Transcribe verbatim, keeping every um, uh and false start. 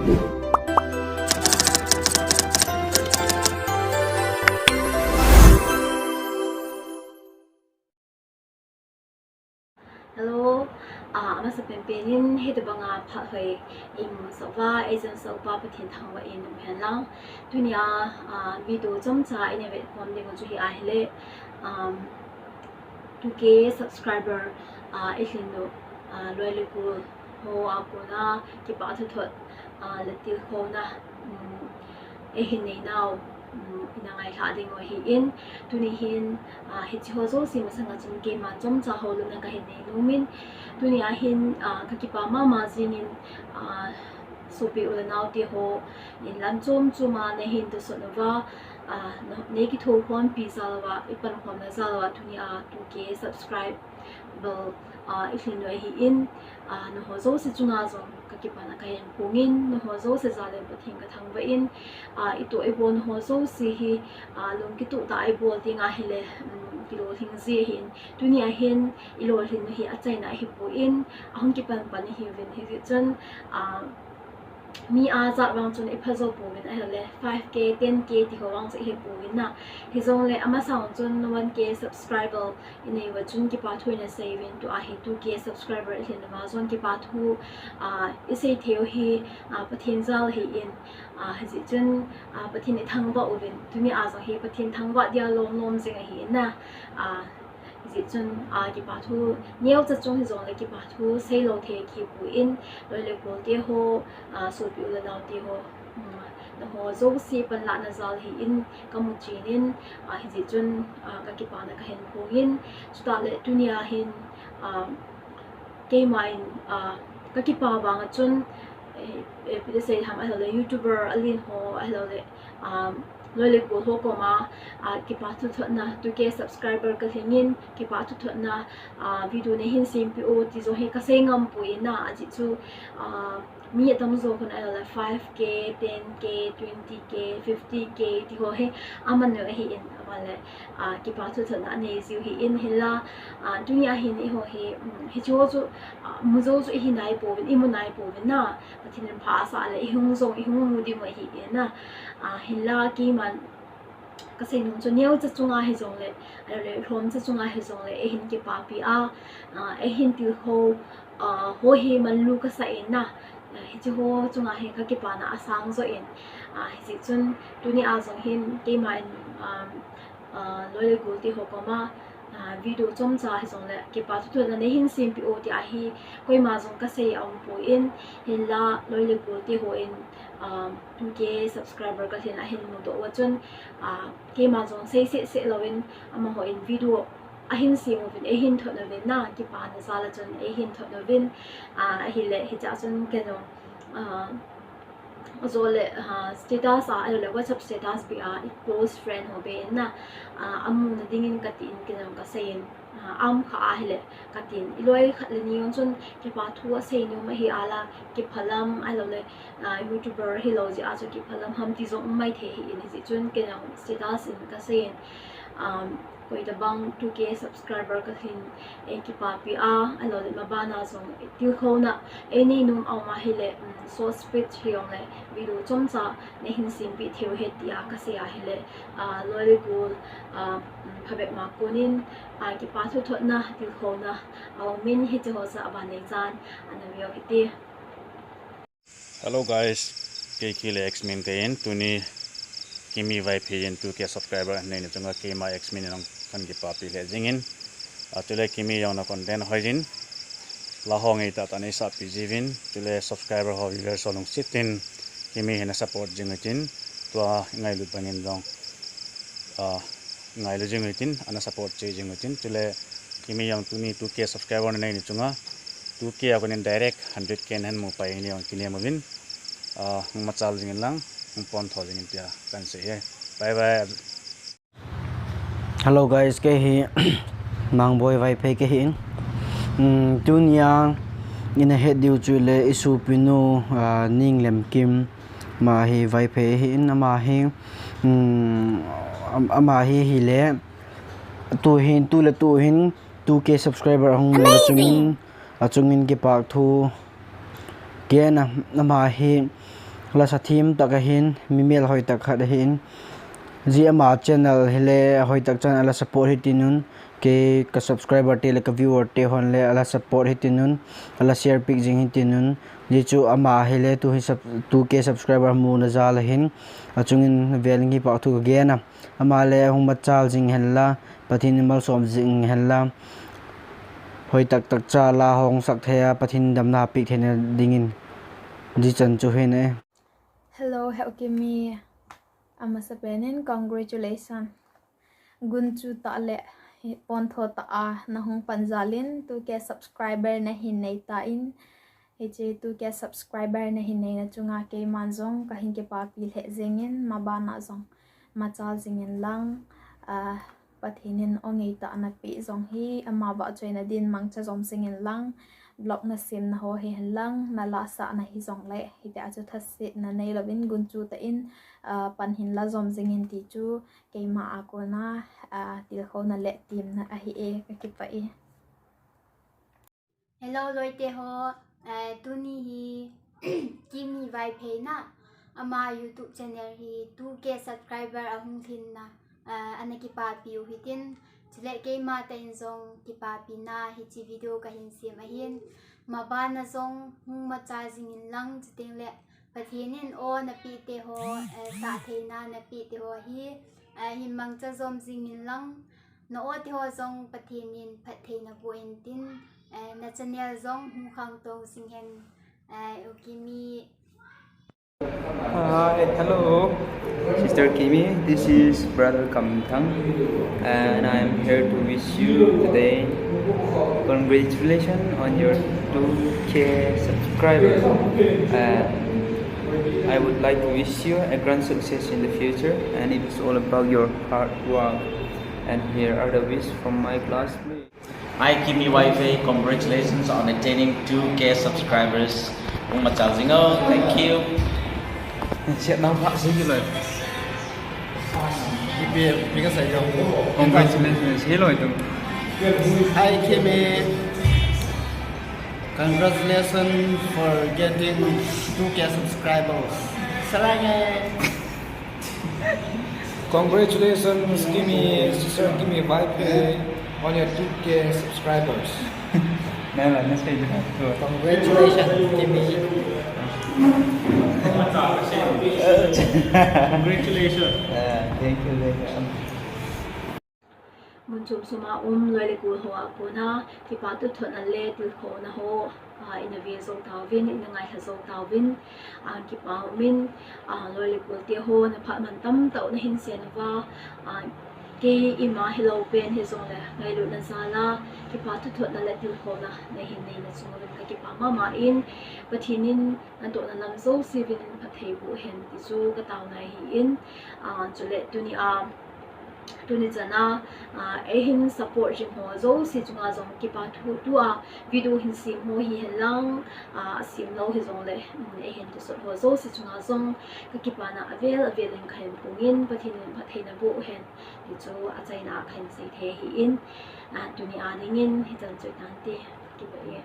Hello, ah, amasa penpen in hitobanga phat hoi imu sah uva, eijen sah uva Pathen thangvah in um hen lang. Tunia, ah, video chomcha ina vet khom ding u chu hi ahile, um, two K subscriber, ah, ilhin u, ah, loi le gol ho a kona kipa thuthot, ah, le tilkhouna, um, eihin nei nau, um, ina ngailha ding u ahin, tuni hin, ah, hiche ho jouse masanga chun keima chomcha houlutna kahin nei nom in, tunia hin, ah, kakipa mama jingin, ah, sopi u le nao teho, in lam chom choma neihin tosot uva, ah, nei kithoukhompi jal uva, ipankhomna jal uva, tunia two K subscribe bel, ah, ilhin u ahin, ah, nangho jouse chunga jong kakipana kahin phongin, nangho jouse jal in Pathen kathangvah in, ah, itoh ibol nangho jouse hi, ah, lungkitoh tah a ibol ding ahile, um, kilolhing ji ahin, tunia hin ilolhin u hi achaina ahipon, ahung kipan pan ihiuvin, hijeh chun, ah, mi ajat vang chun iphajo pouvin ahile, five K, ten K tiho vang chu ihepouvin na. Hijongle amasang chun one K subscriber inei uva chun kipa thu ina seiuvin, tua hi two K subscriber ilhin uva jong kipa thu, ah, isei theiu hi, ah, Pathen jal ahin, ah, hijeh chun, ah, Pathen ithangvah uvin, tunia jong hi Pathen thangvah dia lomlom jing ahin na, ah, hijeh chun, ah, kipa thu neocha chung hijongle kipa thu seilou thei kihipon, loi le gol teho, ah, sopi u le nao teho, um, nangho jouse panlahna jal ahin kamu chen in, ah, hijeh chun, ah, kakipana kahin phongin, chutah le tunia hin, ah, keima in, ah, kakipa vanga chun, eh, eh, ipi ti sei ham, ahiloule YouTuber alen ho, ahiloule, ah, loi le gol ho koma, ah, kipa thuthotna two K subscriber kalhingin, kipa thuthotna, ah, video neihin sempeh u ti jong hi kasei ngampon na, ajeh chu, ah, mi atamjo khun ahiloule five K, ten K, twenty K, fifty K tiho hi aman u ahin, aman le, ah, kipa thuthotna anei jiu ahin, hinla, ah, tunia hin eiho hi, um, hicheho chu, ah, mu jou chu ihi naipouvin, imu naipouvin na, Pathen in pha asah le ihung jong, ihung mu diu ahin na, ah, hinla keiman kasei nom chu neocha chunga hijongle, ahiloule lhomcha chunga hijongle, eihin kipapi a, ah, eihin tilkhou, ah, ho hi manlu kasah in na, ah, hicheho chunga hi kakipana asang joh in, ah, hijeh chun tunia jong hin keima in, um, ah, loi le gol teho koma, ah, video chomcha hijongle kipa thuthotna neihin sempeh u tia hi koima jong kasei aumpon, hinla loi le gol teho in, ah, two K subscriber kalhin ahin mudoh uva chun, ah, keima jong sei sehseh louvin, amahon video ahin sem uvin, eihin thot uvin na, kipana jal a chun eihin thot uvin, ah, ahile hichea chun ken jong, ah, ajole, ah, status a, ahiloule WhatsApp status beh a, i close friend ho beh in na, ah, amuna dingin katin ken jong kaseiyin, ah, aum kha ahile katin, iloi khat le ni jong chun kipa thu asei nom ahi a la, kiphalam, ahiloule, ah, YouTuber hilou jeh a chu kiphalam ham ti jong um maithei ahin, hijeh chun ken jong status in kaseiyin, um, koitabang two K subscriber kalhin, eikipapi a, ahiloule mabana jong tilkhouna einei nom aum ahile, um, short speech hijongle video chomcha neihin sempeh theiu ahi tia kasei ahile, ah, loi le gol, ah, um, phabep ma konin, ah, kipa thuthotna, tilkhouna aumin, hicheho chu aban neichan ana veu hite. Hello guys, kei Kile X Min kahin, tuni Kimi Vaiphei in two K subscriber aneina chunga keima X Min in jong kahin kipapi lheh jengin. Ah, chule Kimi jong na content hoijin, la ho ngeitah tah neisahpi jiuvin, chule subscriber ho, viewers ho lungset in Kimi hi na support jing utin, tua ngailut bangin jong, ah, ngailu jing utin, ana support cheh jing utin, chule Kimi jong tuni two K subscriber naneina chunga two K a konin direct hundred K nahin mu pai ding jong kinem uvin, ah, hung machal jingin lang, hung pontho jingin tia kahin sei e. Bye bye. Hello guys, kei hi Mangboi Vaiphei kahin. Um, tunia ina het diu chu le isopinu, ah, Ninglemkim, ama hi Vaiphei ahin, ama hi, um, am-, ama hi hile, tuhin, tu le tuhin two K subscriber ahung mun achungin, achungin kipa thu ken a, ama hi Lasa thim tak ahin, mi melhoi tak khat ahin. Ji ama channel hi le hoi tak chan ala support hitin un. Kei ka subscriber te le ka viewer te hon le ala support hitin un. Ala share pick jing hitin un. Ji chu ama hi le tu hi sub-, two K subscriber muna jal ahin. Achungin vel ngi pa thu ka gen a. Ama le hung machal jing hen la, Pathen in malsom jing hen la. Hoi tak tak cha la hong sak thei a, Pathen damna pick theina dingin. Ji chan chu hin e. Hello, Heo Kimi. Amasa penin congratulations. Gunchu ta le pontho ta a na hung pan jal in two K subscriber na hin nei ta in. Hiche two K subscriber na hin neina chunga keiman jong ka hin kipapi lheh jingin, mabana jong machal jingin lang, ah, Pathen in o ngeitah na pe jong hi, ama vahchoina din mangcha jom jingin lang, vlog na semna ho hi hen lang, na lahsahna hi jong le, hiti a chu thasetna nei louvin gunchu tah in, ah, pan hin la jom jingin ti chu, keima a kona, ah, tilkhouna le temna ahi e, ka kipah e. Hello, loite ho. Eh, tuni hi Kimi Vaiphei na ama YouTube channel hi two K subscriber ahung lhin na, eh, ana kipapi u hitin. Chule keima tah in jong kipapina hiche video ka hin sem ahin. Mabana jong hung machal jingin lang chuteng le Pathen in o na pe te ho, eh, sah theina na pe te ho hi, eh, hin mangcha jom jingin lang. Na o te ho jong Pathen in phatthei na boh in tin, eh, na channel jong hung khangtou jing hen, eh, u Kimi. Hi, hello. Sister Kimi, this is Brother Kamthang, and I am here to wish you today congratulations on your two K subscribers. Uh, I would like to wish you a grand success in the future, and it is all about your hard work. And here are the wish from my classmate. Hi, Kimi Vaiphei, congratulations on attaining two K subscribers. Hung machal jing o, thank you. Siat nau pha sing ki loi. Ipi, ipi ka sai jong. Congratulations, hi loi tum. Hi, Kimi. Congratulations for getting two K subscribers. Sarange. Congratulations, Kimi, Sister Kimi Vaiphei, on your two K subscribers. Nala, na sei dina. Congratulations, Kimi. Congratulations. Ah, thank you, thank you. Mun chom chom a um loi le gol ho a kona kipa thuthotna le tilkhouna ho, ah, ina ve jou tauvin, ina ngaikha jou tauvin, ah, kipa umin, ah, loi le gol te ho na phat man tamtah na hin sen uva, ah, kei ima hilou pen hijongle ngailutna jal a kipa thuthotna le tilkhouna na hin neina chunga ka kipa mama in, Pathen in na dohna lam jouse vin phatthei boh hen ti chu ka taona ahin, ah, chule tuni a Tuni chan a, ah, eihin support jing ho jouse chunga jong kipa thu, tua video hin sem ho hi hen lang, ah, sem lou hijongle, um, eihin kisot ho jouse chunga jong ka kipana avel avel in ka hin phongin, Pathen in phatthei na boh hen ti chu achaina a ka hin sei thei ahin, ah, tuni a dingin hichan chu tante, kipa e.